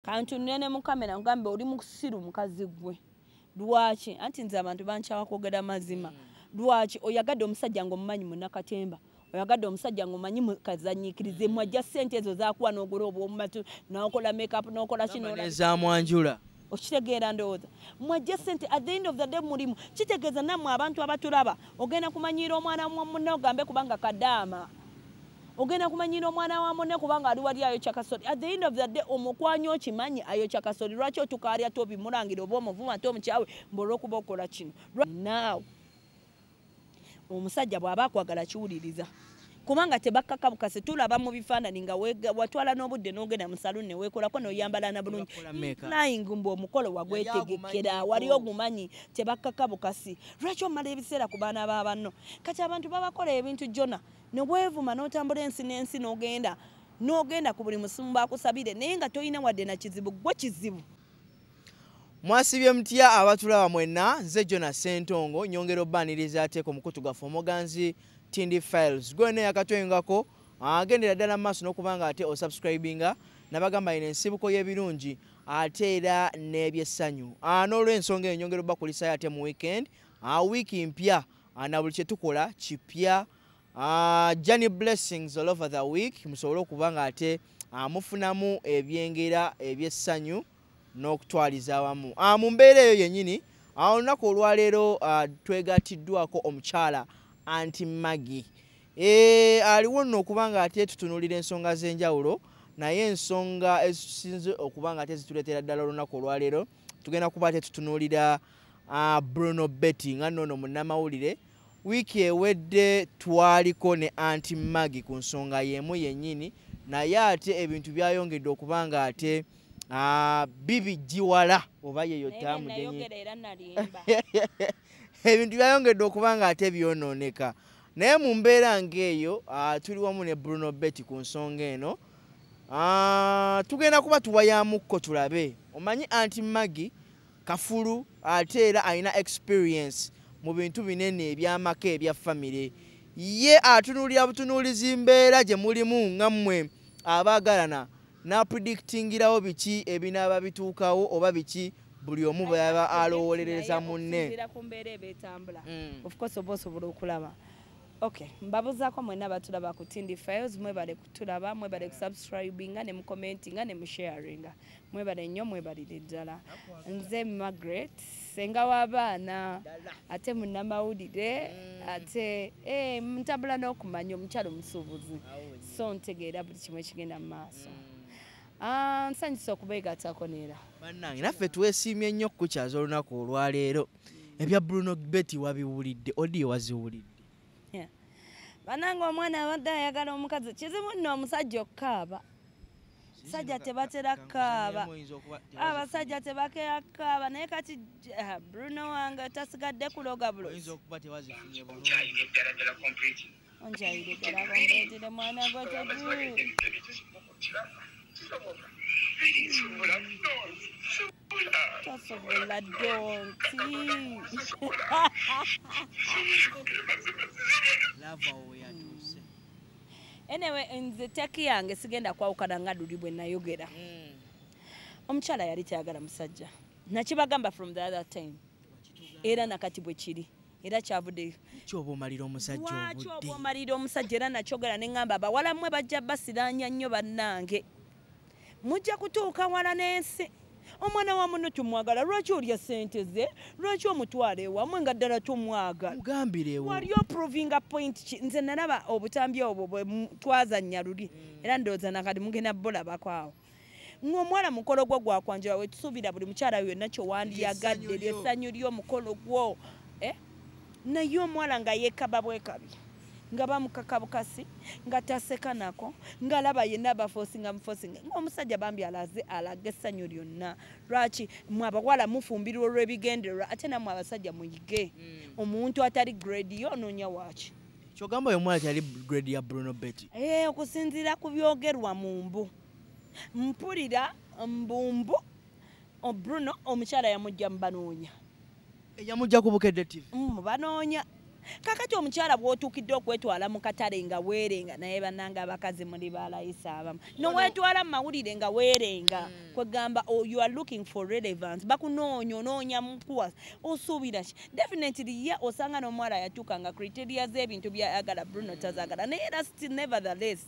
Kantunule ne mu kamera ngambe oli musiru mukazi gwe. Lwaki? Anti nze abantu bankyawa kwogera mazima. Lwaki oyagadde omusajja ng'omumanyi munnakatemba, oyagadde omusajja ng'omanyi mukazanyiikirize, mwajja ssente ezo zaakuwa n'ogula obwomumatu n'okola makeup n'okola kino nezamwanjula. Okitegeera ndowooza mwajja ssente at the end of the day mulimu kitegeeza nammwe abantu abatulaba ogenda kumanyiira omwana wa munne ogambe kubanga kadaama, ogenda kumanyiira omwana wa munne kubanga ali wali ayokya kasoli. At the end of the day omukwanya okimanyi ayokya kasoli, lwaki otukaalya tobimulangira oba omuvuma ate omukyawe mbu olw'okuba okola kino. Naawe omusajja bw'aba akwagala kiwuliriza kubanga tebakakabukase. Tulaba mu bifaananyi nga watwala n'obudde n'ogenda mu saluuni ne weekolako n'oyambala na bulungi flying mbu omukolo wagwetegekera wali ogumanyi tebakakabukasi. Lwaki omala ebiseera ku baana ba banno? Kati abantu babakola ebintu gyonna ne weevuma n'otambula ensi n'ensi n'ogenda ku buli musumba akusabire naye nga tolina wadde na kizibu gwe kizibu. Mwasibye mutya abatulaba mwenna, nze Jonah Ssentongo nyongera obbaniriza ate ku mukutu gwaffe omuganzi Tindi Files. Gwene yakatwengako agendera ddala mu maaso n'okuba nga ate osubscribinga nabagamba ino ensibuko y'ebirungi ate era n'ebyessanyu. N'olw'ensonga eyo nyongera obbakulisayo ate mu weekend, wiiki mpya na buli kye tukola kipya. Journey blessings all over the week musobole okuba nga ate mufunamu ebyengera ebyessanyu n'okutwaliza awamu. Mu mbeera eyo yennyini olunaku olwaleero twegattiddwako omukyala Aunty Maggie. Aliwo nno okuba nga ate tutunuulira ensonga z'enjawulo, naye ensonga ezisinze okuba nga ate zituleetera ddala olunaku olwaleero tugenda kuba ate tutunuulira Bruno Betty nga nnono munnamawulire. Wiiki ewedde twaliko ne Aunty Maggie ku nsonga y'emu yennyini, naye ate ebintu byayongedde okuba nga ate bibijjiwala oba yeyo taamu ebintu byayongedde okuba nga ate byonooneka. Naye mu mbeera ng'eyo tuli wamu ne Bruno Betty ku nsonga eno. Tugenda kuba tuwayamukko tulabe. Omanyi Aunty Maggie kafulu ate era alina experience mu bintu binene eby'amaka ebya famire. Ye atunuulira butunuulizi mbeera gye mulimu nga mmwe abaagalana n'apredictingirawo biki ebinaaba bituukawo oba biki buli omu bw'aba alowoolereza munne. Ku mbeera eba etambula. Of course oba osobola okulaba. Okay, mbabuzaako mwenna batulaba ku Tindi Files, mwebale kutulaba, mwebale kusubscribinga ne mucommentinga ne musharinga. Mwebale nnyo, mwebalire ddala. Nze Margaret, ssenga w'abaana, ate munnamawulire, ate ntambula n'okumanya omukyala omusuubuzi. So ntegeera buli kimu ekigenda mu maaso. Nsanyusa okubeegattako neera. Bannange naffe twesiimye nnyo okukukyaza olunaku olwaleero. Ebya Bruno Betty wabiwulidde, odiyo waziwulidde. Bannange omwana abadde ayagala omukazi, kizibu nno omusajja okukaaba. Sajja tebatera kukaaba, abasajja tebakera kukaaba, naye kati Bruno wange tasigadde kuloga bulozi. Onkyayire ddala completely mwana gwe tebu. Tosobola donti. Anyway, nze teki yange sigenda kwawukana nga luli bwe nayogera. Omukyala yali tayagala musajja. Nakibagamba from the other time. Era nakati bwe kiri. Era kyavuddeyo. Kyoba omalira omusajja obudde. Lwaki oba omalira omusajja? Era nakyogera ne ŋŋamba abawala mmwe bajja basiraanya nnyo bannange. Mujja kutuuka wala n'ensi. Omwana wa munno tumwagala, lwaki olya ssente ze? Lwaki omutwala ewamwe nga ddala tumwagala? Mugambire ewo. Wali oprovinga point ki? Nze nalaba obutambi obwo bwe twazannya luli. Era ndowooza nakati mugenda bulabako awo. Ng'omuwala mukolo gwo gwakwanjula we tusuubira buli mukyala yonna kye wandiyagadde ly'essanyu ly'omukolo gwo. Naye omuwala nga yeekaba bwekabi, nga bamukaka bukasi, nga taseka nako, ng'alaba yenna bafosinga mufosinga. Ng'omusajja bambi alaze alaga essanyu lyonna. Lwaki mmwe abawala mufumbirwa olw'ebigendererwa ate nammwe abasajja muyige. Omuntu atali grade yo onoonya waaki? Ky'ogamba oyo omuwala teyali grade ya Bruno Betty? Okusinziira ku byogerwa mu mbu. Mpulira mbumbu Bruno omukyala yamujja mu banoonya. Yamujja ku Bukedde TV? Mu banoonya. Kakati omukyala bw'otuukidde okwetwala mu katale nga weerenga, naye bannange abakazi muli balayisa abamu, noweetwala mu mawulire nga weerenga, kwegamba you are looking for relevance, bakunoonya, onoonya mukuwa, osuubira ki? Definitely ye osanga n'omuwala yatuuka nga criteria z'ebintu byayagala Bruno tazaagala, naye era still nevertheless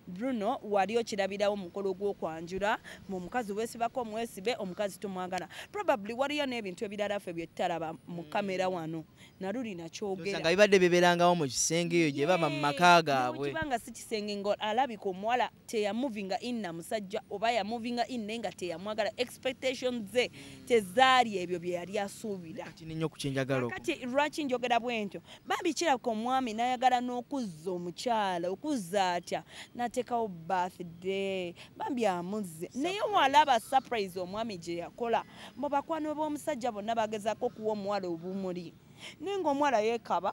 Bruno wali okirabirawo mukolo gw'okwanjula mu mukazi weesibako omwesibe, omukazi tumwagala. Probably waliyo n'ebintu ebirala ffe bye tutalaba mu kamera wano, naluli nakyogera nga bibadde bibeerangawo mu kisenge eyo gye baba mu maka gaabwe. Kibanga si kisenge, nga alabika omuwala teyamuvinga in na musajja, oba yamuvinga in naye nga teyamwagala, expectations ze tezaali ebyo bye yali asuubira. Kati nnyo ku kyenjagala. Kati lwaki njogera bwentyo? Bambi kirabika omwami n'ayagala n'okuzza omukyala, okuzza atya? N'ateekawo birthday, bambi amuzze, naye walaba surprise omwami gye yakola mu bakwano b'omusajja bonna bagezaako okuwa omuwala obumuli, naye ng'omuwala yeekaba,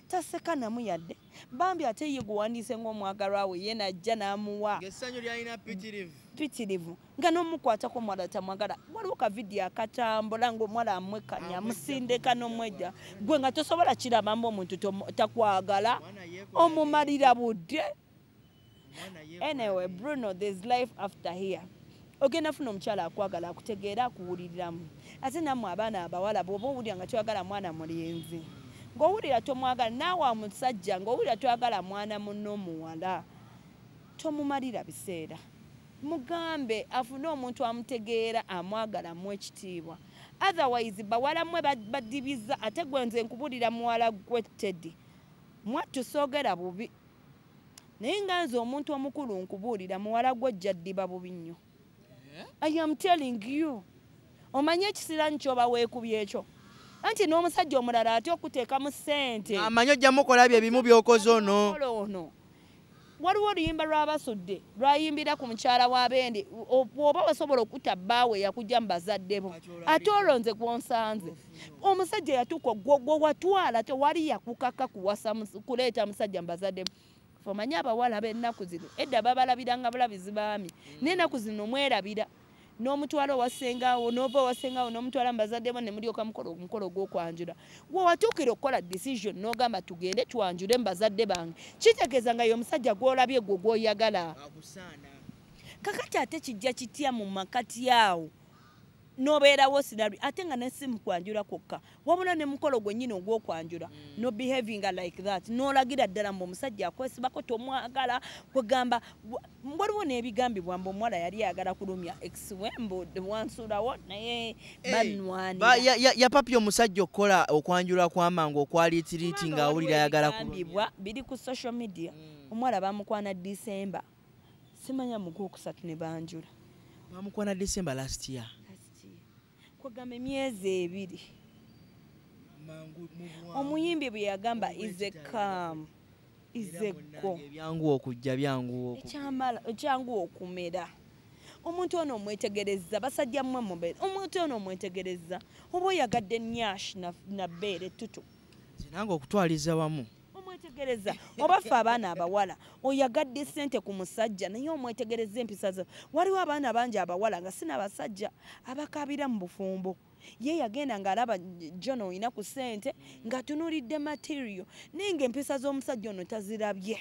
taseka namu yadde. Bambi ate ye guwandiise ng'omwagalwa we, ye najja n'amuwa Ng'essanyu lyalina ppitirivu. Mpitirivu, nga n'omukwatako omuwala tamwagala. Waliwo ka video akatambula ng'omuwala amwekkanya, amusindika n'omwejja, gwe nga tosobola kiraba mbu omuntu takwagala, omumalira budde. Anyway Bruno, there's life after here. Ogenda funa omukyala akwagala, akutegeera, akuwuliriramu. Ate nammwe abaana abawala, bw'oba owulira nga toyagala mwana mulenzi, ng'owulira tomwagala, naawe omusajja ng'owulira toyagala mwana munno omuwala, tomumalira biseera, mugambe afune omuntu amutegeera, amwagala, mu ekitiibwa. Otherwise bawala mmwe badibiza. Ate gwe nze nkubulira, muwala gwe Teddy, mwattu soogera bubi, naye nga nze omuntu omukulu nkubuulira, muwala gwe ojja ddiba bubi nnyo. I am telling you. Omanye ekisiraani kyoba weekubye ekyo, anti n'omusajja omulala ate okuteekamu ssente. Amanyi ojja mukola bye bimu by'okoze ono. Kola ono. Waliwo oluyimba lw'Abasudde lwayimbira ku mukyala w'abendi, bw'oba wasobola okutta bbaawe yakujja mu bazadde bo, ate olwo nze gwonsanze omusajja yatuuka gwe watwala, tewali yakukaka kuwasa kuleeta musajja mu bazadde bo. Fe omanyi abawala b'ennaku zino, edda babalabiranga bulabizi baami, naye ennaku zino mwerabira n'omutwala owasengawo, n'ova owasengawo n'omutwala mu bazadde bo, ne mulyoka mukola omukolo ogw'okwanjula. Gwe watuukira okukola decision n'ogamba tugende twanjule mu bazadde bange, kitegeeza nga ye omusajja gw'olabye gwe gw'oyagala. Kakati ate kijja kitya mu makati awo n'obeerawo scenario, ate nga ne si mu kwanjula kwokka, wabula ne mukolo gwennyini ogw'okwanjula, no behavinga like that, n'olagira ddala mbu omusajja akwesibako tomwagala? Kwegamba waliwo n'ebigambibwa mbu omuwala yali ayagala kulumya ex we, mbu wansulawo, naye banwanira. Yapapya omusajja okukola okwanjula kw'amangu okwaliitiriiti Kubanga ng'awulira waliwo ayagala kulumya. ebigambibwa biri ku social media, omuwala bamukwana December, simanya mu gwokusatu ne banjula. Bamukwana December last year? Kwegamba emyezi 2. Omuyimbi bwe yagamba is a calm is a go. Ebyanguwa okujja, byanguwa Ekyanguwa okumera. Omuntu ono omwetegereza, basajja mmwe mubeere, omuntu ono omwetegereza, oba oyagadde nyash na bbeere ttutu. Nze nange okutwaliza wamu. Omwetegereza, oba ffe abaana abawala oyagadde ssente ku musajja, naye omwetegereza empisa ze. Waliwo abaana bangi abawala nga si n'abasajja abakaabira mu bufumbo. Ye yagenda ng'alaba John olina ku ssente, ng'atunuulidde material, naye ng'empisa z'omusajja ono tazirabye,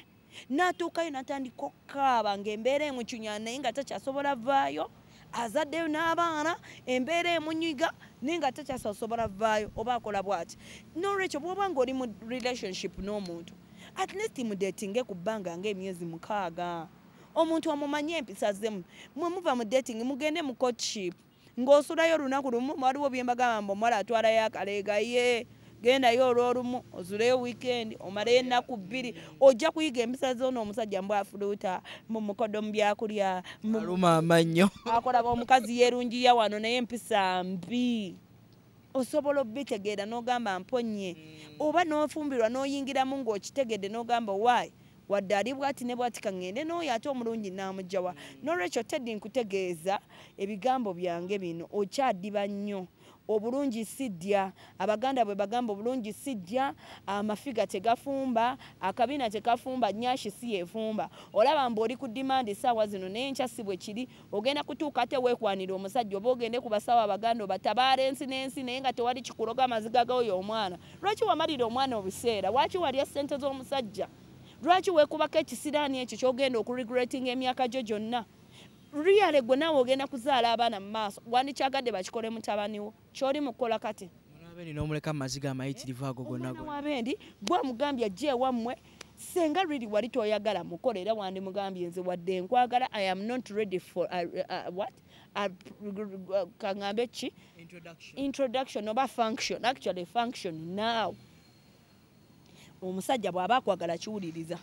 n'atuukayo n'atandika okukaaba ng'embeera emucunya, naye nga takyasobola vaayo, azaddeyo n'abaana, embeera emunyiga, naye nga takyasobola vaayo oba akola bw'ati. N'olwekyo bw'oba ng'oli mu relationship n'omuntu, at least mudatinge ku bbanga ng'emyezi 6, omuntu omumanye empisa ze. Mwe muva mu dating mugende mu courtship, ng'osulayo olunaku lumu. Waliwo bye mbagamba mbu omuwala atwalayo akaleega, ye gendayo olwolumu, ozuleyo weekend, omaleyo ennaku 2, ojja kuyiga empisa z'ono omusajja, mbw afuluuta mu mukodo mu byakulya Aluma amannyo. Akola omukazi yeerungiya wano naye empisa mbi, osobola obitegeera n'ogamba mponye, oba n'ofumbirwa n'oyingiramu ng'okitegedde n'ogamba waayi, wadde ali bwati ne bwati, kaŋŋende n'oyo ate omulungi n'amugjawa. N'olwekyo Teddy, nkutegeeza ebigambo byange bino, okyaddiba nnyo. Obulungi siddya, Abaganda bwe bagamba obulungi siddya, amafiga tegafumba, akabina tekafumba, nyashi si yefumba. Olaba mbu oli ku demand essaawa zino, naye enkya si bwe kiri. Ogenda kutuuka ate weekwanira omusajja, oba ogende ku basawo Abaganda obatabaala ensi n'ensi, naye nga tewali kikuloga amaziga g'oyo omwana. Lwaki wamalira omwana obuseera? Lwaki walya ssente z'omusajja? Lwaki weekubako ekisiraani ekyo ky'ogenda okuregretinga emyaka gyo gyonna? Really, gwe naawe ogenda kuzaala abaana mu maaso, wandikyagadde bakikole mutabani wo ky'oli mu kukola kati? Omwana n'omuleka amaziga amayitirivu ago gonna. Omwana w'abendi gwamugambye ajje ewammwe, senga really wali toyagala mukola, era wandimugambye nze wadde nkwagala, I am not ready for what kaŋŋambe ki, introduction oba function, actually function now. Omusajja bw'aba akwagala kiwuliriza,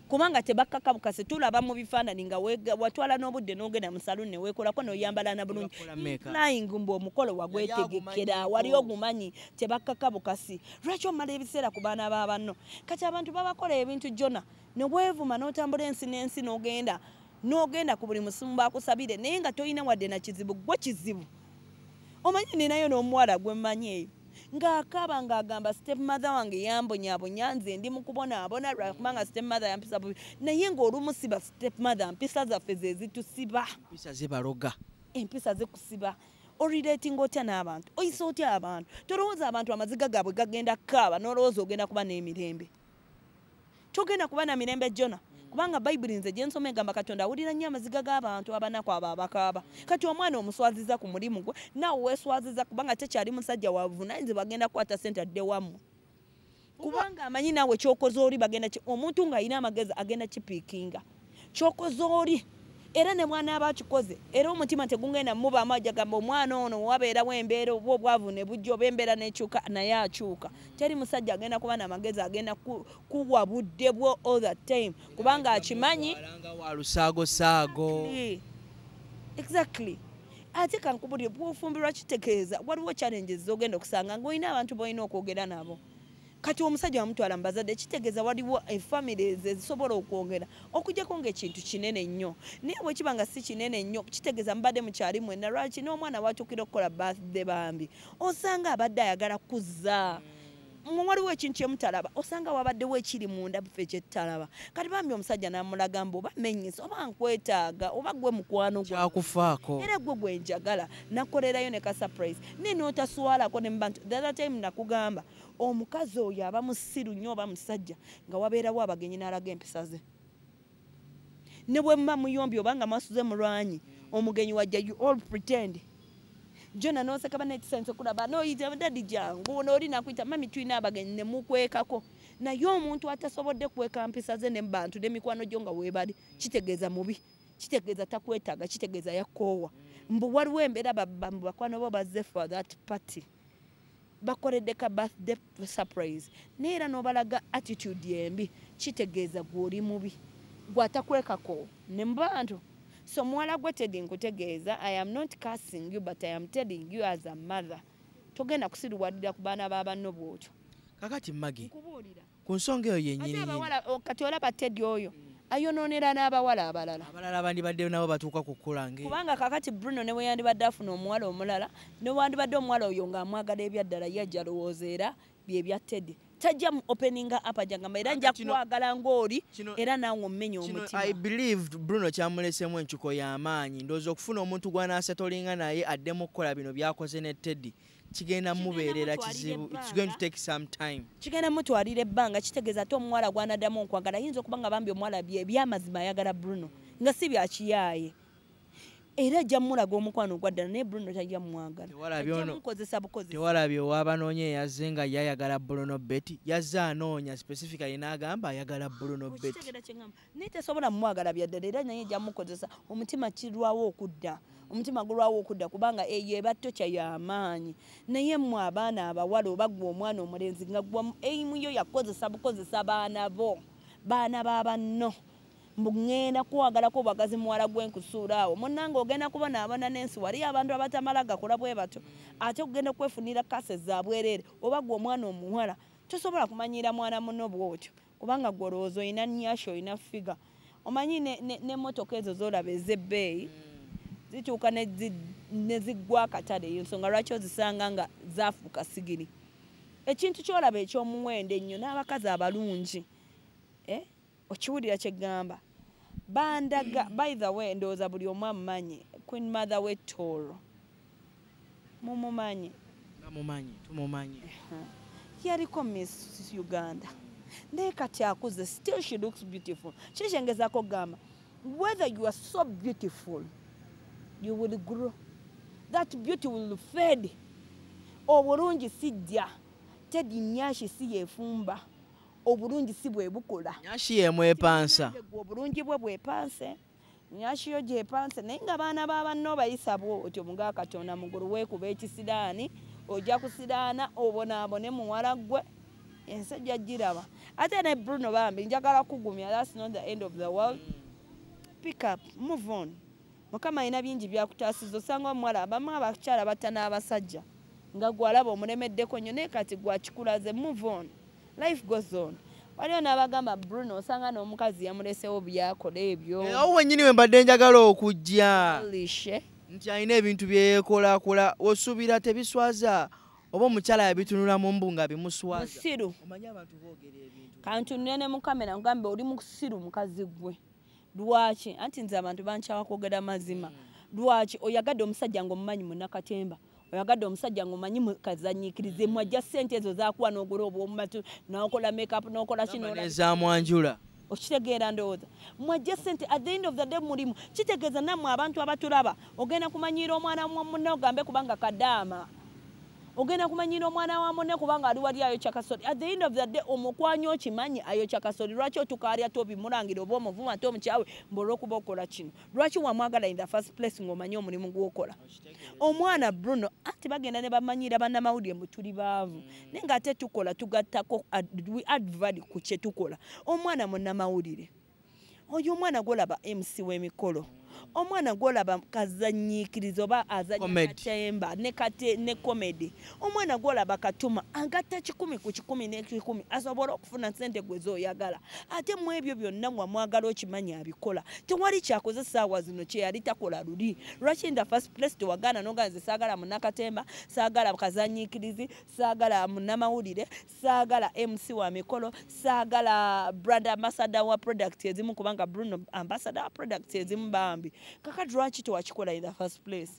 kubanga tebakkakabukase. Tulaba mu bifaananyi nga watwala n'obudde n'ogenda mu saluni ne weekolako n'oyambala na bulungi, implying mbu omukolo wagwetegekera, wali ogumanyi. Tebakkakabukasi. Lwaki omala ebiseera ku baana ba banno? Kati abantu babakola ebintu gyona ne weevuma n'otambula ensi n'ensi, n'ogenda ku buli musumba akusabire, naye nga tolina wadde na kizibu. Gwe kizibu omanyi, ninayo n'omuwala gwe mmanyi eyo ng'akaaba ng'agamba step mother wange yambonyabonya, nze ndi mu kubonaabona lwakubanga step mother yampisa bubi. Naye ng'olumu siba step mother, mpisa zaffe ze zitusiba. Empisa zibaloga. Empisa zikusiba. Orelatinga otya n'abantu? Oyisa otya abantu? Tolowooza abantu amaziga gaabwe gagenda kukaaba n'olowooza ogenda kuba n'emirembe. Togenda kuba na mirembe gyona, kubanga Bayibuli nze gye nsoma egamba Katonda awulira nnyo amaziga g'abantu abanaku abo abakaaba. Kati omwana omuswaziza ku mulimu gwe, naawe weeswaziza, kubanga tekyali musajja wabuvunaanyizibwa agenda kukwata ssente adde wammwe, kubanga amanyi naawe kyokoze oli bagenda omuntu ng'alina amagezi agenda kipiikinga kyokoze oli, era ne mwana aba akikoze, era omutima tegugenda mubaamu, ajja gamba omwana ono wabeerawo embeera oba obwavu ne bujja oba embeera n'ekyuka, naye akyuka. Teri musajja agenda kuba n'amagezi agenda kuwa budde bwo all the time, kubanga akimanyi wa lusaagosaago. Exactly. Ate kankubulire, bw'ofumbirwa kitegeeza waliwo challenges z'ogenda okusanga ng'olina abantu b'olina okwogera nabo. Kati omusajja wamutwala mu bazadde, kitegeeza waliwo efamilies ezisobola okwongera okujjako ng'ekintu kinene nnyo. Naye bwe kiba nga si kinene nnyo, kitegeeza mubadde mukyali mwenna. Lwaki n'omwana watuukira okukola birthday, bambi osanga abadde ayagala kuzza, waliwo ekintu kyemutalaba, osanga wabaddewo ekiri munda ffe kyetutalaba. Kati bambi omusajja n'amulaga mbu oba menyisa oba nkwetaaga oba gwe mukwano kyakufaako, era gwe gwenjagala, nakolerayo ne ka surprise naye n'otaswalako ne mubantu. The other time nakugamba omukazi oyo aba musiru nnyo oba musajja nga wabeerawo abagenyi n'alaga empisa ze, ne bwe muba muyombi oba nga mwasuze mulwanyi, omugenyi wajja, you all pretend jona noseka, banekisanyusa okulaba, noyita daddy jangu, nooli nakuyita mummy tulina abagenyi, ne mukwekako. Naye omuntu atasobodde kweka mpisa ze ne mubantu n'emikwano gyo nga weebali, kitegeeza mubi, kitegeeza takwetaaga, kitegeeza yakoowa. Mbu waliwo embeera, bakwano bo bazze for that party, bakoledde ka birthday surprise, naye era n'obalaga attitude embi, kitegeeza gw'oli mubi, gw'atakwekako ne mu bantu. So muwala gwe Teddy, nkutegeeza, I am not cursing you, but I am telling you as a mother, togenda kusiruwalira ku baana ba banno bw'otyo. Kakati Maggie, nkubuulira ku nsonga eyo yennyini, ate abawala, kati olaba Teddy oyo ayonoonera n'abawala abalala. Abalala bandibadde nabo batuuka ku kkula nge Kubanga kakati Bruno ne bwe yandibadde afuna omuwala omulala, ne wandibadde omuwala oyo ng'amwagala ebyaddala, yajja alowooza era bye bya Teddy, tajja mu openinga up, ajja ngamba era nja kwagala ng'oli era naawe ommenya omutima. I believe Bruno kyamulesemu encuko y'amaanyi. Ndowooza okufuna omuntu gw'anaasettlinga naye addemu okukola bino by'akoze ne Teddy kigenda mubeerera kizibu. It's going to take some time. Kigenda mutwalira ebbanga. Kitegeeza ate omuwala gw'anaddamu okwagala ayinza okuba nga bambi omuwala ebyamazima ayagala Bruno nga si byakiyaaye, era ajja mulaga omukwano ogwaddala, naye Bruno tajja mumwagala, mukozesa bukozesa. Tewalabye owabanoonya eyazze nga yayagala Bruno Betty? Yazze anoonya specifically n'agamba ayagala Bruno Betty. Naye tasobola mumwagala byaddala, era naye ajja mukozesa. Omutima kirwawo okudda, omutima gulwawo okudda, kubanga eyo eba torture y'amaanyi. Naye mmwe abaana abawala, oba ggwe omwana omulenzi nga gwe aim yo yakukozesa bukozesa baana bo, baana ba banno, mbu ŋŋenda kwagalako obwagazi, muwala gwe nkusuula awo, munnange ogenda kubonaabona n'ensi. Wali abantu abatamala gakola bwe batyo, ate ogenda kwefunira kase zabwereere. Oba gwe omwana omuwala tosobola kumanyiira mwana muno bw'otyo, kubanga gwe olowooza olina nyasha, olina figure. Omanyi n'emmotoka ezo z'olaba ez'ebbeeyi. Zituuka ne ziggwa akatale. Eyo nsonga lwaki ozisanga nga zaafuuka sigiri. Ekintu ky'olaba eky'omuwendo ennyo n'abakazi abalungi, okiwulira kyeggamba bandaga. By the way, ndowooza buli omu amumanyi, Queen Mother w'e Tooro mumumanyi. Bamumanyi, tumumanyi. Yaliko Miss Uganda, naye kati akuze, still she looks beautiful. Kikyengezaako okugamba, whether you are so beautiful, you will grow, that beauty will fade. Obulungi sijja Teddy Nyashi si yeefumba, obulungi si bwe bukola. Nyashi yemwepansa. Gwe obulungi bwe bwepanse, Nyashi yo gyepanse, naye nga baana ba banno bayisa bwotyo muga Katonda mugulu weekuba ekisiraani, ojja kusiraana obonaabone muwala ggwe, ensi ejja giraba. Ate ne Bruno bambi njagala kugumya, that's not the end of the world. Pick up, move on. Mukama alina bingi byakutaasiza. Osanga omuwala, abamu abakyala batta n'abasajja nga gwalaba omulemeddeko nnyo, naye kati gwakikulaze. Move on, life goes on. Waliwo n'abagamba Bruno osanga n'omukazi yamulesewo byakola ebyo. Awo wennyini we mbadde njagala okujja. Lishe. Nti alina ebintu byeyeekolakola, osuubira tebiswaza oba omukyala yabitunulamu mbu nga bimuswaza? Musiru. Omanyi abantu boogera ebintu. Kantunule ne mu kamera ngambe oli musiru mukazi gwe. Lwaki? Anti nze abantu bankyawa kwogera mazima. Lwaki oyagadde omusajja ng'omumanyi munnakatemba, oyagadde omusajja ng'omanyi kazanyiikirize, mwajja ssente ezo zakuwa n'ogula obwomumatu n'okola makeup n'okola kino, nezamwanjula. Okitegeera? Ndowooza mwajja ssente, at the end of the day mulimu kitegeeza nammwe abantu abatulaba, ogenda kumanyiira omwana wa munne ogambe kubanga kadaama, ogenda kumanyiira omwana wa munne kubanga ali wali ayokya kasoli. At the end of the day omukwanya okimanyi ayokya kasoli, lwaki otuka alya tobimulangira oba omuvuma nti omukyawe mbu olw'okuba okola kino? Lwaki wamwagala in the first place ng'omanyi omulimu gw'okola? Omwana Bruno anti bagenda ne bamanyiira bannamawulire mbu tuli baavu, naye ng'ate tukola, tugattako, we add value ku kye tukola. Omwana munnamawulire oyo, omwana gwolaba MC w'emikolo, omwana gwolaba kazanyiikiriza oba azanya Comedy. katemba ne kate ne comedy, omwana gwolaba katuma agatta 100 ku 100 ne 100 asobole okufuna sente gwe z'oyagala. Ate mu ebyo byonna wamwagala okimanyi abikola, tewali kyakoze saawa zino kye yali takola luli. Lwaki in the first place tewagaana noga nze saagala munnakatemba, saagala kazanyiikirizi, saagala munnamawulire, saagala MC wa mikolo, saagala brand ambassador wa product ezimu, kubanga Bruno ambassador wa product ezimu bambi? Kakati lwaki tewakikola in the first place?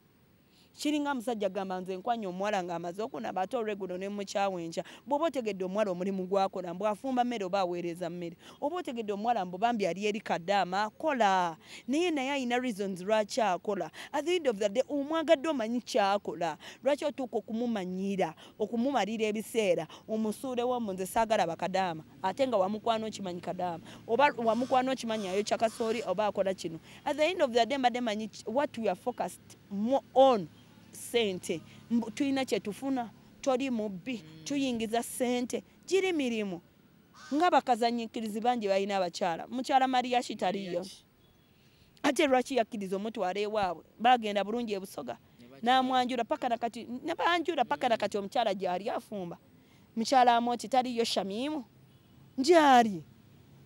Kiringa musajja gamba nze nkwanya omuwala ng'amaze okunaba, ate olweguno ne mukyawa enkya. Bw'oba otegedde omuwala omulimu gwakola mbu afumba mmere oba aweereza mmere, oba otegedde omuwala mbu bambi ali eri kadaama akola, naye alina reasons lwaki akola. At the end of the day omwagadde omanyi kyakola, lwaki otuuka okumumanyira okumumalira ebiseera omusuulewo mu nze saagala bakadaama, ate nga wamukwana okimanyi kadaama, oba wamukwana okimanyi ayokya kasooli oba akola kino? At the end of the day mbadde manyi what we are focused more on sente. Tulina kyetufuna, toli mubbi, tuyingiza sente, giri mirimu nga bakazanyiikirizi bangi balina abakyala. Mukyala Mariachi taliyo? Ate lwaki yakkiriza omutwala ewaabwe? Bagenda bulungi ebusoga namwanjula paka nakati, nabanjula paka nakati omukyala gyali afumba. Mukyala Amoti taliyo? Shamimu gyali,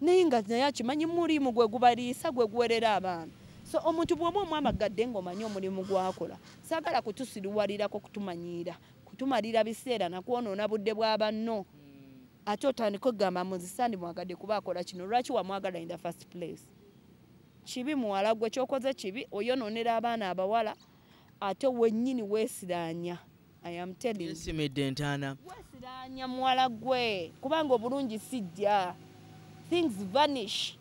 naye nga naye akimanyi mulimu gwe gubaliisa, gwe guwerera abaana. So omuntu bw'oba omwamagadde ng'omanyi omulimu gwakola, saagala kutusiriwalirako, kutumanyiira, kutumalira biseera nakwonoona budde bwa banno, ate otandika okugamba muzisandi mwagadde kuba akola kino. Lwaki wamwagala in the first place? Kibi muwala gwe, kyokoze kibi, oyonoonera abaana abawala, ate wennyini weesiraanya. I am telling you. Yesimidde entaana. Weesiraanya muwala gwe, kubanga obulungi sijja, things vanish,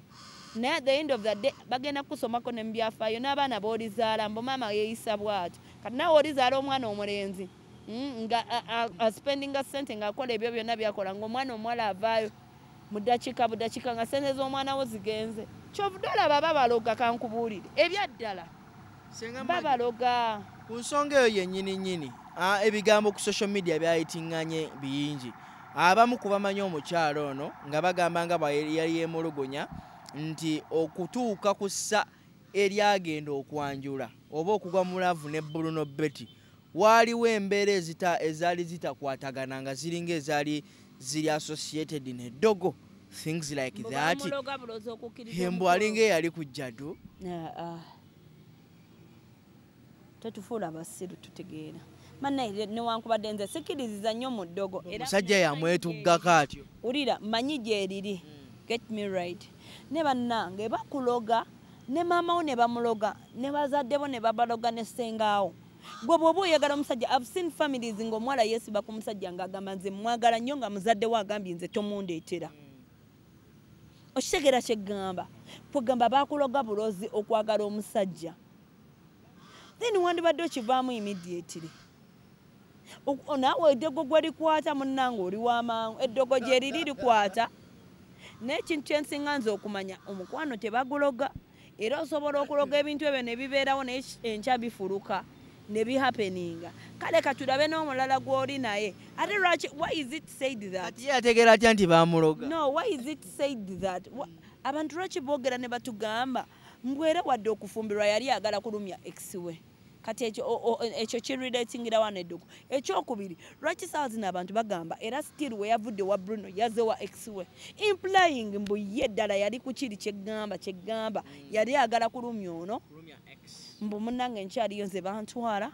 naye at the end of the day bagenda kusomako ne mubyafaayo n'abaana b'olizaala mbu maama yeeyisa bw'atyo. Kati naawe olizaala omwana omulenzi, nga aspendinga sente ng'akola ebyo byonna byakola, ng'omwana omuwala avaayo mu ddakiika budakiika nga sente z'omwana wo zigenze. Kyovudde olaba babaloga, kankubuulire ebyaddala. Senga Maggie, babaloga. Ku nsonga eyo yennyini nnyini, ebigambo ku social media byayitiŋŋanye bingi. Abamu ku bamanyi omukyalo ono nga bagamba nga bwe yali yeemulugunya nti okutuuka ku ssa eryagenda okwanjula oba okugwa mu love ne Bruno Betty, waaliwo embeera ezaali zitakwatagana nga ziringa ezaali ziri associated neddogo, things like Mbu that. bamuloga bulozi okukkiriza Mbu omukolo. alinga eyali ku jjadu. Ah, ah. Totufuula basiru, tutegeera. Mannaye newankubadde nze sikiriziza nnyo mu ddogo. Era Omusajja yamwetuggako atyo. Wulira, manyi gyeriri. Get me right. Ne bannange bakuloga, ne maama wo ne bamuloga, ne bazadde bo ne babaloga, ne ssengaawo. Gwe bw'oba oyagala omusajja, I've seen families ng'omuwala yeesiba ku musajja ng'agamba nze mwagala nnyo, nga muzadde we agambye nze tomundeetera. Okitegeera kyeggamba? Kwegamba bakuloga bulozi okwagala omusajja. Then wandibadde okivaamu immediately. Naawe eddogo gwe likwata munnange oli w'amangu, eddogo gye liri likwata. Naye ekintu kyensinga nze okumanya, omukwano tebaguloga, era osobola okuloga ebintu ebyo ne bibeerawo, naye enkya bifuluka ne bihappeninga. Kale katulabe n'omulala gw'oli naye. Ate lwaki, why is it said that? Kati ye yategeera atya nti bamuloga? No, why is it said that? Abantu lwaki boogera ne batugamba mbwera wadde okufumbirwa yali ayagala kulumya ex we? Kati ekyo kirelatingira wano eddogo. Ekyokubiri, lwaki saawa zino abantu bagamba era still we yavudde wa Bruno yazze wa ex we, implying mbu ye ddala yali ku kiri kyeggamba yali ayagala kulumya ono, mbu munnange nkyaliyo nze bantwala,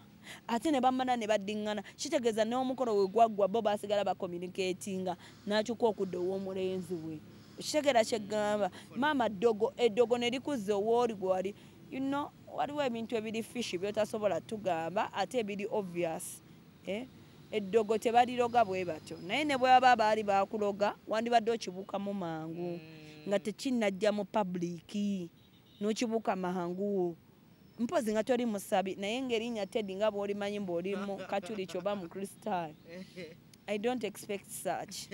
ate ne bamala ne baddiŋŋana. Kitegeeza n'omukolo we gwaggwa bo baasigala bacommunicatinga, n'akyuka okudda ow'omulenzi we. Okitegeera kyeggamba? Maama ddogo, eddogo ne likuzza owooli gwali. You know, waliwo ebintu ebiri fishy by'otasobola tugamba, ate ebiri obvious. Eddogo tebaliroga bwe batyo, naye ne bwaba baali bakuloga wandibadde okibuukamu mangu nga tekinnajja mu public, n'okibuuka mangu. Mpozi nga toli musabi, naye ng'erinnya Teddy nga bw'olimanyi mbw'oli mu Katuliki oba mu Kristaayo, I don't expect such,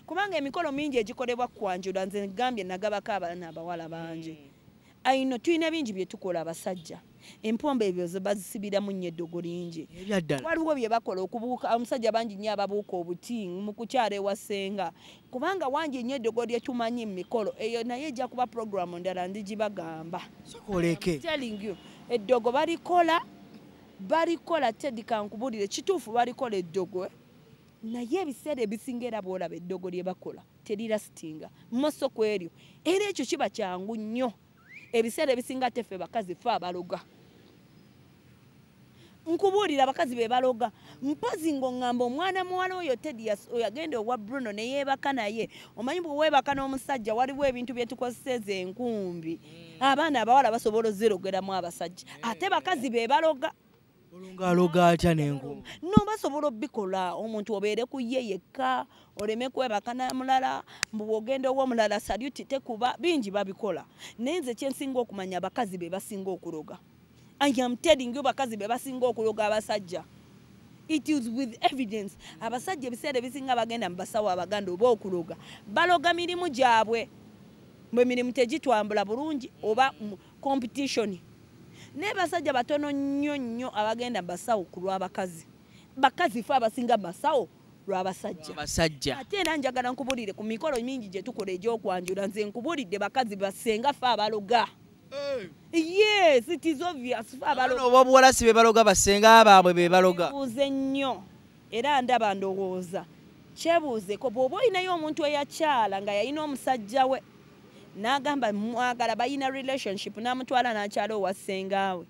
kubanga emikolo mingi egikolebwa kwanjula. Nze gambye nagabako abaana abawala bangi aino, tulina bingi bye tukola abasajja. Empombo ebyo ze bazisibiramu nnyo eddogo lingi. Ebyaddala. Waliwo bye bakola okubuuka omusajja, bangi nnyo ababuuka obuti mu kukyala ewasenga, kubanga wangi nnyo eddogo lye tumanyi mu mikolo eyo, naye ejja kuba puroguramu ndala ndigibagamba. Sokoleke. Telling you, eddogo balikola, balikola. Teddy, kankubulire kituufu, balikola eddogo, naye ebiseera ebisinga era bwolaba eddogo lye bakola terirasitinga moso ku eryo, era ekyo kiba kyangu nnyo. Ebiseera ebisinga ate ffe bakazi fe abaloga. Nkubuulira, abakazi be baloga. Mpozi ng'oŋŋamba omwana muwala oyo Teddy yagenda owa Bruno ne yeebaka naye. Omanyi bwe weebaka n'omusajja, waliwo ebintu bye tukozeseza enkumbi, abaana abawala basobola ozirogeramu abasajja, ate bakazi be baloga. Olwo aloga atya n'enkumbi? No, basobola obikola omuntu obeere ku ye yekka, oleme kwebaka namulala, mbu bw'ogenda ow'omulala saluti tekuba. Bingi babikola, naye nze kyensinga okumanya, abakazi be basinga okuloga. I am telling you, bakazi be basinga okuloga abasajja. It is with evidence. Abasajja ebiseera ebisinga bagenda mu basawo abaganda oba okuloga, baloga mirimu gyabwe, bwe emirimu tegitwambula bulungi oba competition. Naye basajja batono nnyo nnyo abagenda mu basawo ku lw'abakazi. Bakazi fe abasinga mu basawo lw'abasajja. Abasajja. Ate era njagala nkubulire, ku mikolo mingi gye tukola egy'okwanjula, nze nkubulidde, bakazi basenga fe abaloga. Yes, it is obvious, fe abaloga. Oba obuwala si be baloga, basenga baabwe be baloga. Buuze nnyo, era ndaba ndowooza kyebuuzeko bw'oba olinayo omuntu eyakyala nga yalina omusajja we n'agamba mwagala, balina relationship, n'amutwala n'akyala owa ssengaawe,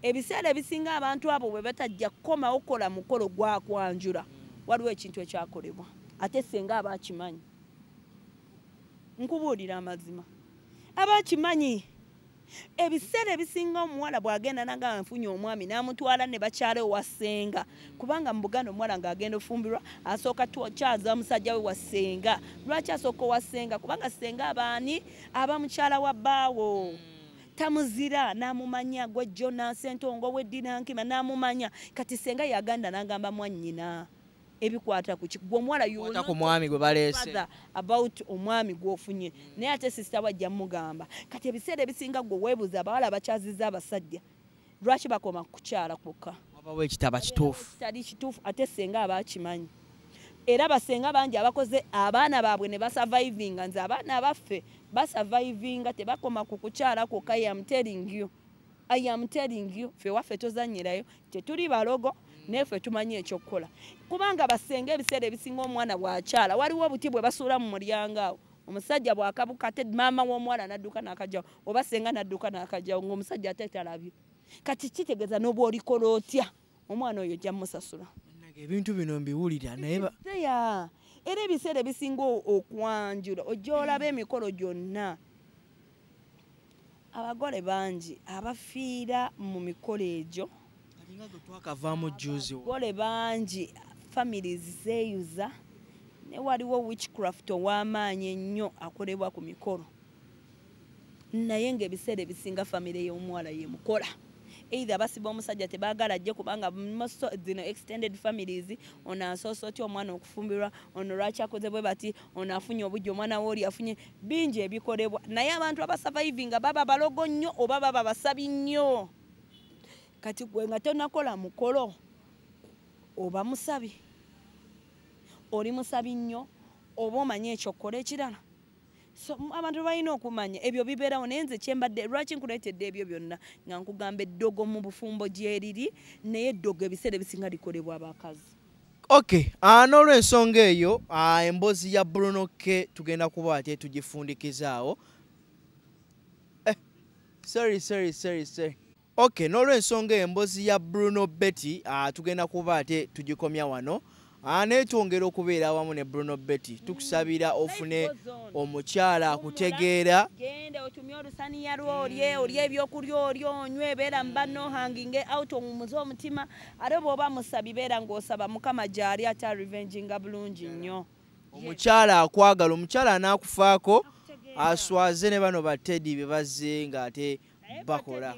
ebiseera ebisinga abantu abo bwe batajja kukomawo kukola mukolo gwakwanjula, waliwo ekintu ekyakolebwa, ate senga aba akimanyi. Nkubuulira amazima, aba akimanyi. Ebiseera ebisinga omuwala bw'agenda nagamba nfunye omwami, n'amutwala ne bakyala ewa ssenga, kubanga mu Buganda omuwala ng'agenda ofumbirwa asooka kyaza musajja we wa ssenga. Lwaki asooka owa ssenga? Kubanga ssenga abaani aba mukyala wa bbaawo, tamuzira n'amumanya, gwe Jona Sentongo weddira Nkima n'amumanya. Kati ssenga yaganda n'agamba mwannyina ebikwata ku ki gwe omuwala, you will Kwata ku not mwami gwe baleese. Father about omwami gw'ofunye, naye ate sisita wajja mugamba. Kati ebiseera ebisinga gwe weebuuza, abawala abakyaziza abasajja lwaki bakoma ku kukyala kwokka? Wabawo ekitaba kituufu. Kitali kituufu, ate senga aba akimanyi. Era basenga bangi abakoze abaana baabwe ne basurvivinga. Nze abaana abaffe basurvivinga, tebakoma ku kukyala kwokka. I am telling you, I am telling you, ffe waffe tozannyirayo, tetuli balogo, naye ffe tumanyi ekyokukola, kubanga basenga ebiseera ebisinga omwana bw'akyala waliwo obuti bwe basuula mu mulyango awo, omusajja bw'akabuka ate maama w'omuwala n'adduka n'akajjawo, oba senga n'adduka n'akajjawo ng'omusajja ate talabye. Kati kitegeeza n'oba olikola otya, omwana oyo ojja musasula. Ebintu bino mbiwulira naye era ebiseera ebisinga okwanjula ojja olaba emikolo gyonna, abagole bangi abafiira mu mikolo egyo. Abagole bangi families zeeyuza, ne waliwo witchcraft ow'amaanyi ennyo akolebwa ku mikolo, naye ng'ebiseera ebisinga famire y'omuwala yemukola. Either basiba omusajja tebaagala ajje, kubanga zino extended families, ono asoose otya omwana okufumbirwa, ono lwaki akoze bwe bati, ono afunye obujja, omwana we oli afunye, bingi ebikolebwa. Naye abantu abasavaivinga baba balogo nnyo oba baba basabi nnyo. Kati gwe nga tonakola mukolo oba musabi, oli musabi nnyo oba omanye ekyokukola ekirala. So abantu balina okumanya ebyo bibeerawo. Naye nze kyembadde lwaki nkuleetedde ebyo byonna, nga nkugamba eddogo mu bufumbo gyeriri, naye eddogo ebiseera ebisinga likolebwa abakazi. Okay, n'olwensonga eyo emboozi ya Bruno K tugenda kuba ate tugifundikizaawo. Sorry. Okay, n'olwensonga eyo emboozi ya Bruno Betty tugenda kuba ate tugikomya wano. Naye twongera okubeera awamu ne Bruno Betty, tukusabira ofune omukyala akutegeera. Genda otumye olusaniya lwolye, olye ebyokulya olye, onywe, beera mu banno, hanginge out, owummuze omutima. Ate bw'oba musabi beera ng'osaba Mukama gy'ali ate arevenginga bulungi nnyo. Omukyala akwagala, omukyala anaakufaako, aswaze ne bano ba Teddy be bazze ng'ate bakola.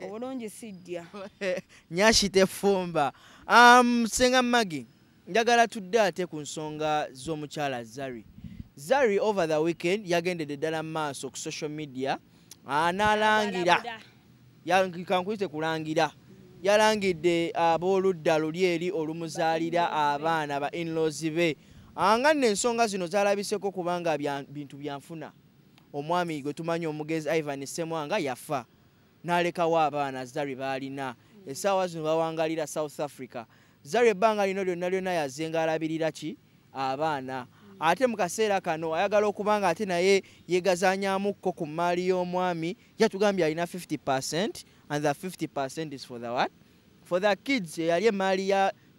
Obulungi sijja. Nyashi tefumba. Senga Maggie, njagala tudde ate ku nsonga z'omukyala Zari. Zari over the weekend yagendedde ddala mu maaso ku social media n'alangira, kankuyite kulangira, yalangidde ab'oludda luli eri olumuzaalira abaana ba in-laws be. Nga nno ensonga zino zalabiseko kubanga bintu byanfuna. Omwami gwe tumanyi omugenzi Ivan Ssemwanga yafa n'alekawo abaana Zari baalina. Essaawa zino bawangalira South Africa. Zari ebbanga lino lyonna lyonna yazzenga alabirira ki abaana. Ate mu kaseera kano ayagala okuba nga ate naye yeegazanyamukko ku mmaali y'omwami. Yatugambye alina 50% and the 50% is for the what? For the kids. Eyali emmaali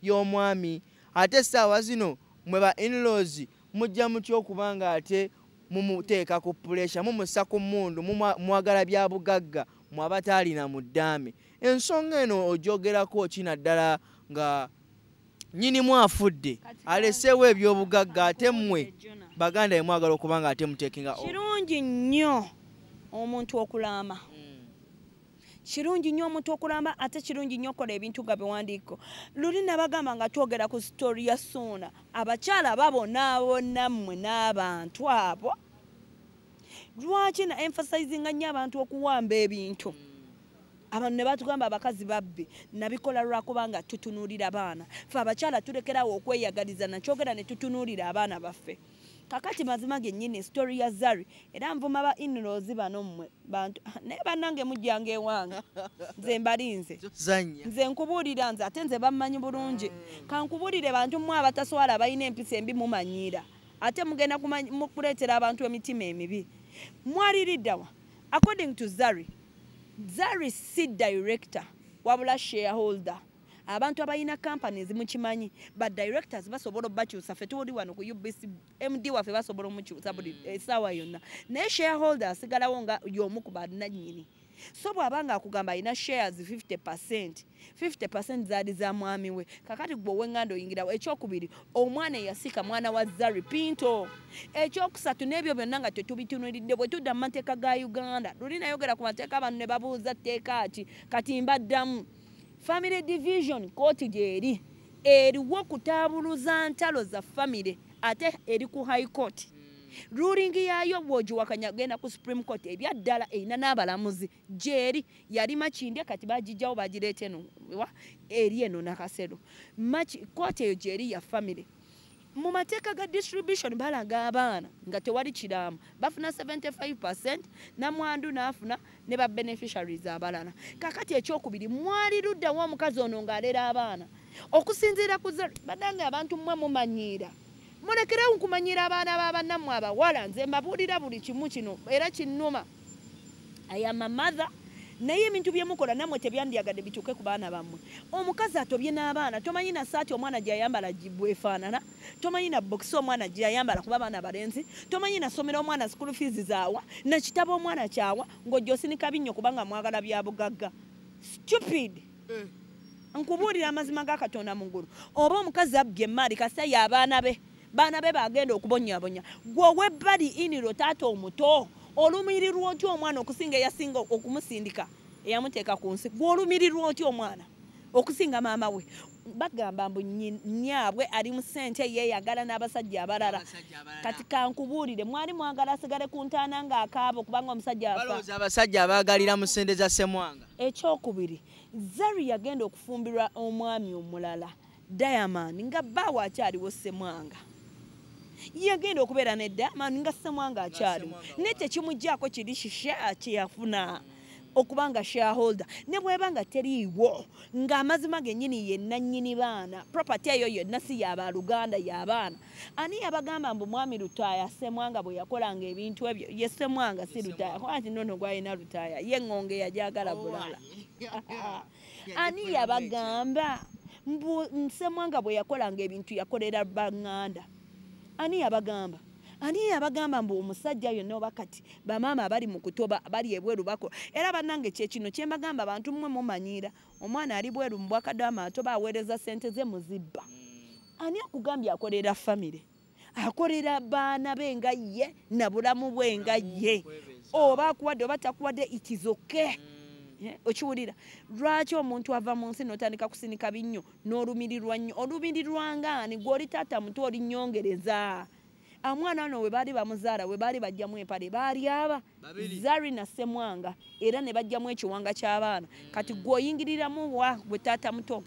y'omwami. Ate essaawa zino mwe ba in-laws mujja mutya okuba nga ate mumuteeka ku pressure, mumussa ku mmundu, mwagala bya bugagga, mwe abataalina mu ddaame. Ensonga eno ogyogerako ki naddala nga nnyinimu afudde aleseewo ebyobugagga, ate mmwe baganda be mwagala okuba nga ate muteekinga. Kirungi nnyo omuntu okulaama. Kirungi nnyo omuntu okulamba, ate kirungi nnyo okukola ebintu nga biwandiiko. Luli nabagamba nga twogera ku story ya Suuna, abakyala babonaabona mmwe n'abantu abo. Lwaki na emphasizinga nnyo abantu okuwamba ebintu? Abantu ne batugamba abakazi babbi, nabikola lwakubanga tutunuulira baana. Ffe abakyala tulekerawo okweyagaliza, nakyogera ne tutunuulira abaana baffe. Kakati mazima gennyini story ya Zari, era nvuma ba in-laws bano mmwe bantu, naye bannange mujjanga ewange, nze mbalinze. Nze nkubuulira, nze ate nze bammanyi bulungi. Kankubuulire bantu mmwe abataswala abalina empisa embi mumanyiira, ate mugenda kuleetera abantu emitima emibi. Mwaliriddawa? According to Zari, Zari si director wabula shareholder. Abantu abalina companies mukimanyi, ba directors basobola obakyusa. Ffe tuli wano ku UBC, MD waffe basobola omukyusa buli essaawa yonna, naye shareholder asigalawo nga y'omu ku bannannyini. So bw'aba nga akugamba alina shares 50%, 50% zaali za mwami we. Kakati gwe ow'eŋŋanda oyingirawo. Ekyokubiri, omwana eyasika mwana wa Zari Pinto. Ekyokusatu, n'ebyo byonna nga tetubitunuulidde, bwe tudda mu mateeka ga Uganda, luli nayogera ku mateeka abantu ne babuuza tteeka ki, kati mbaddamu. Family division kooti gyeri eriwo kutaabuluza ntalo za family, ate eri ku high court. Ruling yaayo bw'ogiwakanya genda ku Supreme Court. Ebyaddala erina n'abalamuzi gyeri. Yali Makindye, kati bagijjawo bagireeta eno eri eno Nakasero. Kooti eyo gyeri ya family. Mu mateeka ga distribution balaga abaana nga tewali kiraamo bafuna 75%, namwandu n'afuna ne ba beneficiaries abalala. Kakati ekyokubiri, mwali luddawo omukazi ono ng'alera abaana okusinziira ku bannange. Abantu mmwe mumanyiira, mulekerewo nkumanyiira abaana ba bannammwe abawala. Nze mbabuulira buli kimu kino era kinnuma. I am a mother. Naye ebintu byemukola nammwe tebyandyagadde bituuke ku baana bammwe. Omukazi atobye n'abaana, tomanyi na saati omwana gy'ayambala bwefaanana, tomanyi na bokisi omwana gy'ayambala kuba baana balenzi, tomanyi na ssomero omwana school fees zaawa, na kitabo omwana kyawa, ng'ojja osinika binnyo kubanga mwagala bya bugagga. Stupid. Nkubuulira amazima ga Katonda mu ggulu. Oba omukazi abbye emmaali kasita ye abaana be, baana be bagenda okubonyaabonya. Ggwe ow'ebbali iniro taata omuto, olumirirwa otya omwana okusinga eyasinga okumusindika, eyamuteeka ku nsi? Ggwe olumirirwa otya omwana okusinga maama we? Bagamba mbu nnyaabwe ali mu ssente yeeyagala n'abasajja abalala. Kati kankubuulire, mwali mwagala asigale ku ntaana ng'akaaba kubanga omusajja afa. Balowooza abasajja abaagalira mu ssente za Ssemwanga. Ekyokubiri, Zari yagenda okufumbirwa omwami omulala Diamond nga bbaawe akyaliwo Ssemwanga. Yagenda okubeera ne Diamond nga Ssemwanga akyaliwo, naye tekimuggyako kiri shisha kye yafuna okubanga shareholder. Ne bw'eba nga teriiwo, ng'amazima gennyini ye nannyini baana, property eyo yonna si ya baluganda, y'abaana. Ani yabagamba mbu mwami Lutaaya Ssemwanga bwe yakolanga ebintu ebyo? Ye Ssemwanga si Lutaaya, kuba nti nno gw'alina Lutaaya ye ŋŋonge yajagala bulala. Ani yabagamba mbu Ssemwanga bwe yakolanga ebintu yakolera baŋŋanda? Ani yabagamba? Ani yabagamba mbu omusajja yonna oba kati bamaama abali mu kutoba bali ebweru bako? Era bannange kye kino kye mbagamba, abantu mmwe mumanyiira omwana ali bweru mu bwakadaama atoba aweereza ssente ze muzibba. Ani akugambye akolera famire? Akolera baana be nga ye na bulamu bwe nga ye. Oba akuwadde oba takuwadde, it is okay. Okiwulira? Lwaki omuntu ava mu nsi n'otandika kusinika binnyo n'olumirirwa nnyo? Olumirirwa ng'ani? Ggwe oli taata muto, oli nnyongereza. Omwana ono we baali bamuzaala, we baali bajjamu empale, baali aba Zari na Ssemwanga, era ne bajjamu ekiwanga ky'abaana. Kati ggwe oyingiriramu wa gwe taata muto?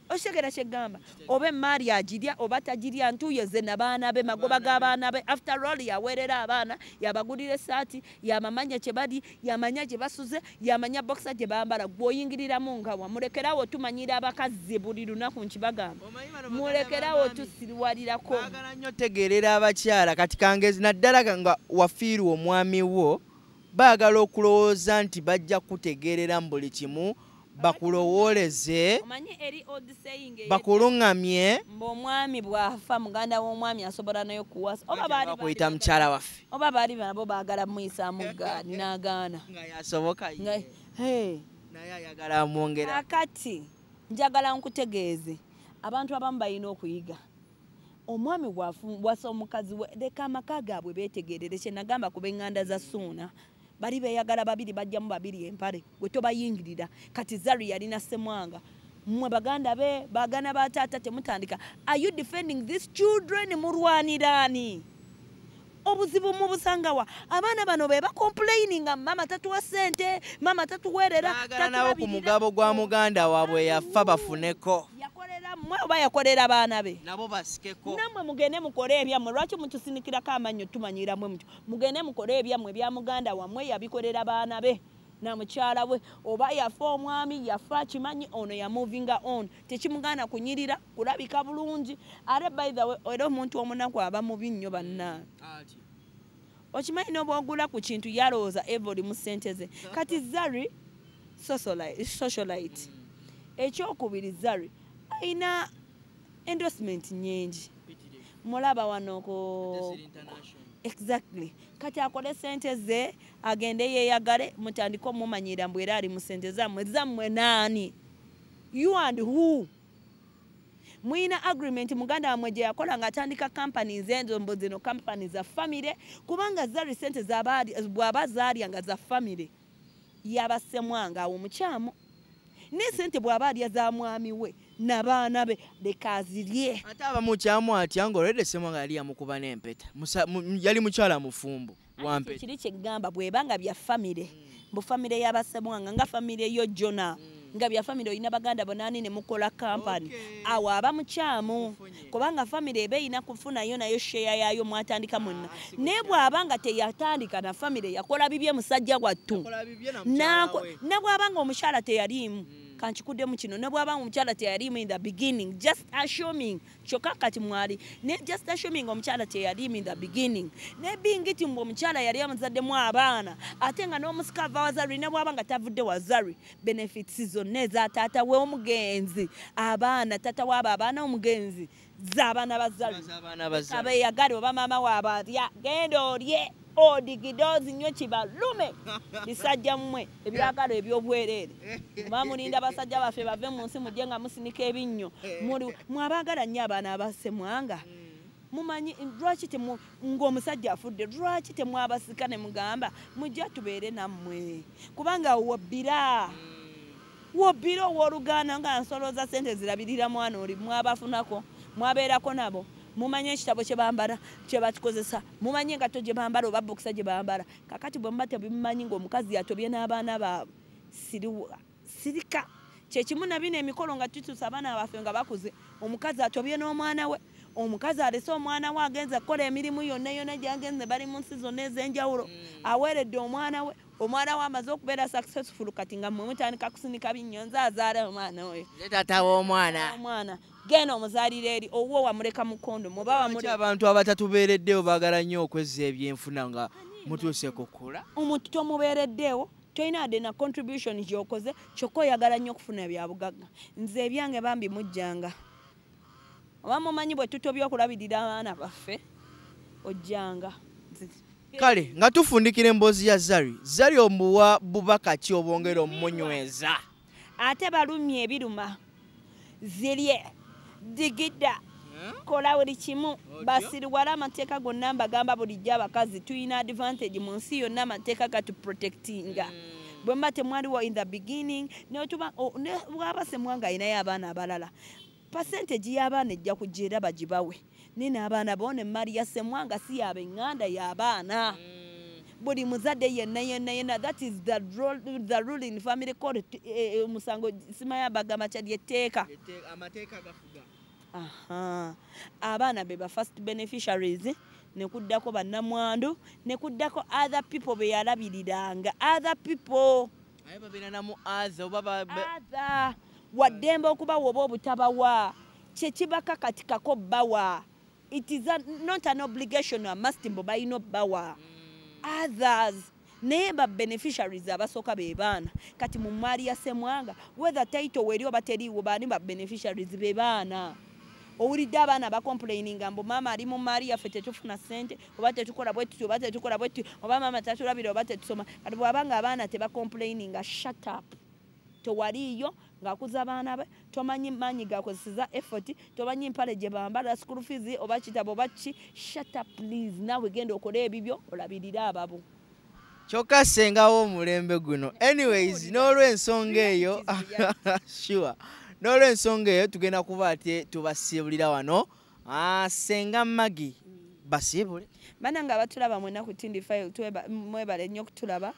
Okitegera kye ggamba? Oba emmaali agirya oba tagirya, ntuuyo ze na baana be, magoba g'abaana be. After all yaweerera abaana, yabagulira essaati, yabamanya kye bali, yamanya gye basuze, yamanya bokisa gye bambala. Ggwe oyingiriramu nga wa? Mulekerawo tumanyira abakazi buli lunaku nkibagamba. Mulekerawo tusiriwalirako. Baagala nnyo tegeerera abakyala kati kangezi, naddala nga wafiirwa omwami wo, baagala okulowooza nti bajja kutegeerera mu buli kimu, bakulowooleze, bakuluŋŋamye. Mbu omwami bw'afa muganda w'omwami asobola naye okuwasa. Oba baali bakuyita mukyala waffe. Oba baali nabo baagala muyisaamu ggaali n'agaana. Nga yasoboka ye. Naye ayagala amwongera. Kaakati njagala nkutegeeze, abantu abamu balina okuyiga. Omwami bw'awasa omukazi we, leka amaka gaabwe beetegerere. Kye nagamba ku b'eŋŋanda za Ssuuna, bali beeyagala babiri, bajjamu babiri empale, gwe tobayingirira. Kati Zari yalina Ssemwanga, mmwe baganda be, baganda ba taata temutandika. Are you defending these children? Mulwaniraani? Obuzibu mubusangawa? Abaana bano be bacomplaininga, mama tatuwa ssente, mama tatuweerera, baagala nabo ku mugabo gwa muganda waabwe yafa bafuneko. Yakolera mmwe oba yakolera baana be? Nabo basikeko. Nammwe mugende mukole ebyammwe. Lwaki mutusinikirako amannyo tumanyira mmwe mutyo? Mugende mukole ebyammwe ebya muganda wammwe, yabikolera baana be na mukyala we. Oba yafa omwami, yafa akimanyi, ono yamovinga on. Tekimugaana kunyirira, kulabika bulungi. Ate by the way, era omuntu omunaku aba mubi nnyo bannange. Okimanyi n'obwogula ku kintu yalowooza eva oli mu ssente ze. Kati Zari socialite. Ekyokubiri, Zari alina endorsement nnyingi. Mulaba wano ku exactly. Kati akole ssente ze, agende yeeyagale, mutandike omumanyira mbu era ali mu ssente zammwe. Zammwe naani? You and who? Muyina agreement muganda wammwe gye yakola ng'atandika companies ezo, mbu zino companies za family, kubanga Zari ssente bw'aba zaalya nga za family yaba Ssemwanga, awo mukyamu. Ne ssente bw'aba alya za mwami we n'abaana be, leka azirye. Ate aba mukyamu atya ng'olwedde Ssemwanga yali yamukuba n'empeta? Yali mukyala mufumbo wa mpeta. Kiri kye ggamba, bw'eba nga bya family, mbu family y'aba Ssemwanga nga family yo Jona, nga bya family olina baganda bonaani ne mukola company, awo aba mukyamu, kubanga family eba erina kufunayo nayo share yaayo mwatandika mwenna. Naye bw'aba nga teyatandika na family, yakola bibye musajja wattu. Ne bw'aba nga omukyala teyaliimu. Kankikuddemu kino, ne bw'aba omukyala teyaliimu in the beginning, just assuming, kyokka kati mwali ne just assuming omukyala teyaliimu in the beginning, ne bingiti mbu omukyala yali amuzaddemu abaana, ate nga n'omusika ava wa Zari, ne bw'aba nga tavudde wa Zari, benefits zonna eza taata we omugenzi, abaana taata waabo abaana omugenzi z'abaana ba Zari. Z'abaana ba Zari. Abeeyagale oba maama waabwe atya, genda olye odigidozi nnyo kibalume bisajja mmwe ebyagalo ebyobwereere. Oba mulinda basajja baffe bave mu nsi mujje nga musinika ebinnyo. Mwabaagala nnyo abaana abasemwanga. Mumanyi lwaki ng'omusajja afudde, lwaki temwabasika ne mugamba mujja tubeere nammwe, kubanga wobbira wobbira owooluganda nga nsolooza ssente zirabirira mwana oli, mwabafunako mwabeerako nabo, mumanye ekitabo kye bambala kye bakikozesa, mumanye engatto gye bambala oba bokisa gye bambala. Kakati bwe muba tebimumanyi ng'omukazi yatobye n'abaana baabwe, sirika. Kyekimu na bino emikolo nga tutuusa abaana baffe nga bakuze, omukazi atobye n'omwana we, omukazi alese omwana we agenze kukola emirimu yonna yonna gy'agenze, bali mu nsi zonna ez'enjawulo, aweeredde omwana we, omwana we amaze okubeera successful, kati nga mmwe mutandika kusinika binnyo, nze azaala omwana oyo. Nze taata w'omwana. Omwana genda omuzaalira eri, owuwo wamuleka mu kondomu, oba wamuleka. Abantu abatatubeereddewo baagala nnyo okwezza ebyenfuna nga mutuuse kukula. Omuntu tomubeereddeewo, tolina wadde na contribution gy'okoze, kyokka oyagala nnyo okufuna bya bugagga. Nze ebyange bambi mujjanga. Oba mumanyi bwe tutobye okulabirira abaana baffe, ojjanga. Kale nga tufundikira emboozi ya Zari, Zari omuwa bubaka ki obwongera omumunyweza? Ate balumye ebiruma, zirye, digida, kola buli kimu, basiriwala amateeka gonna. Mbagamba bulijjo abakazi tulina advantage mu nsi yonna, amateeka gatuprotectinga. Bwe mba temwaliwo in the beginning, bwaba Semwanga alinayo abaana abalala, percentage y'abaana ejja kujja era bagibawe, naye n'abaana bo n'emmali ya Semwanga si y'ab'eŋŋanda, y'abaana. Buli muzadde yenna yenna yenna, that is the rule, the rule in family court. Omusango simanya bagamba kyali etteeka. Amateeka gafuga. Aha. Abaana be ba first beneficiaries, ne kuddako bannamwandu, ne kuddako other people be yalabiriranga, other people. Aye babeera namu other oba other waddembe okubawa oba obutabawa, kye kibaka kati kako bawa. It is not an obligation, a must mbu balina obbawa. Others naye ba beneficiaries abasooka be baana. Kati mu mmaali ya Semwanga, whether title weeri oba teriiwo, baani ba beneficiaries? Be baana. Owulidde abaana bacomplaininga mbu maama ali mu mmaali yaffe tetufuna ssente, oba tetukola bwe tuti, oba tetukola bwe tuti, oba maama tatulabira, oba tetusoma? Kati bw'abanga abaana tebacomplaininga, shut up. Tewaliiyo ng'akuza abaana be, tomanyi maanyi gakozeseza effort, tomanyi mpale gye bambala, school fees oba kitabo oba ki. Shut up please, naawe genda okole ebibyo, olabirire ababo. Kyokka ssengawo omulembe guno. Anyways, n'olw'ensonga eyo, sure, n'olw'ensonga eyo tugenda kuba ate tubasiibulira wano. Ssenga Maggie, basiibule. Bannange abatulaba mwenna ku Tindi File, mwebale nnyo okutulaba.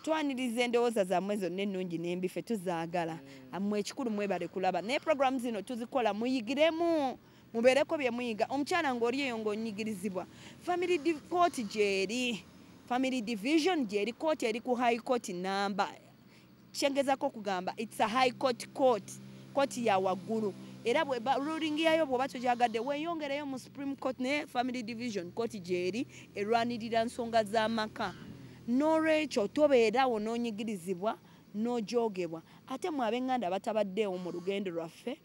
Twaniriza endowooza zammwe zonna ennungi n'embi, ffe tuzaagala. Mmwe ekikulu mwebale kulaba, naye programu zino tuzikola muyigiremu, mubeereko bye muyiga. Omukyala ng'oli eyo ng'onyigirizibwa, family court gy'eri, family division gy'eri, court eri ku high court namba. Kyengezako okugamba, it's a high court court, court ya waggulu, era ruling yayo bw'oba togyagadde weeyongereyo mu Supreme Court. Naye family division court gy'eri, erwanirira nsonga z'amaka. N'olwekyo tobeerawo n'onyigirizibwa n'ojogebwa. Ate mwe ab'eŋŋanda batabaddeewo mu lugendo lwaffe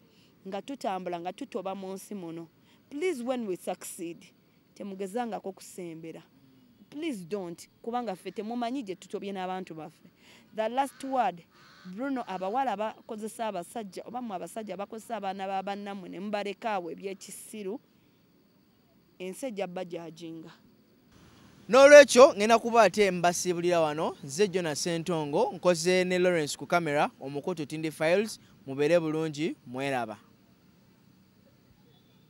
nga tutambula nga tutoba mu nsi muno, please, when we succeed, temugezangako kusembera. Please don't, kubanga ffe temumanyi gye tutobye n'abantu baffe. The last word, Bruno, abawala bakozesa abasajja, oba mmwe abasajja bakozesa abaana ba bannammwe ne mubaleka awo ebyekisiru, ensi ejja bajajinga. N'olwekyo ngenda kuba ate mbasiibulira wano. Nze Jonas Ssentongo, nkoze ne Lawrence ku kamera, omukutu Tindi Files. Mubeere bulungi, mweraba.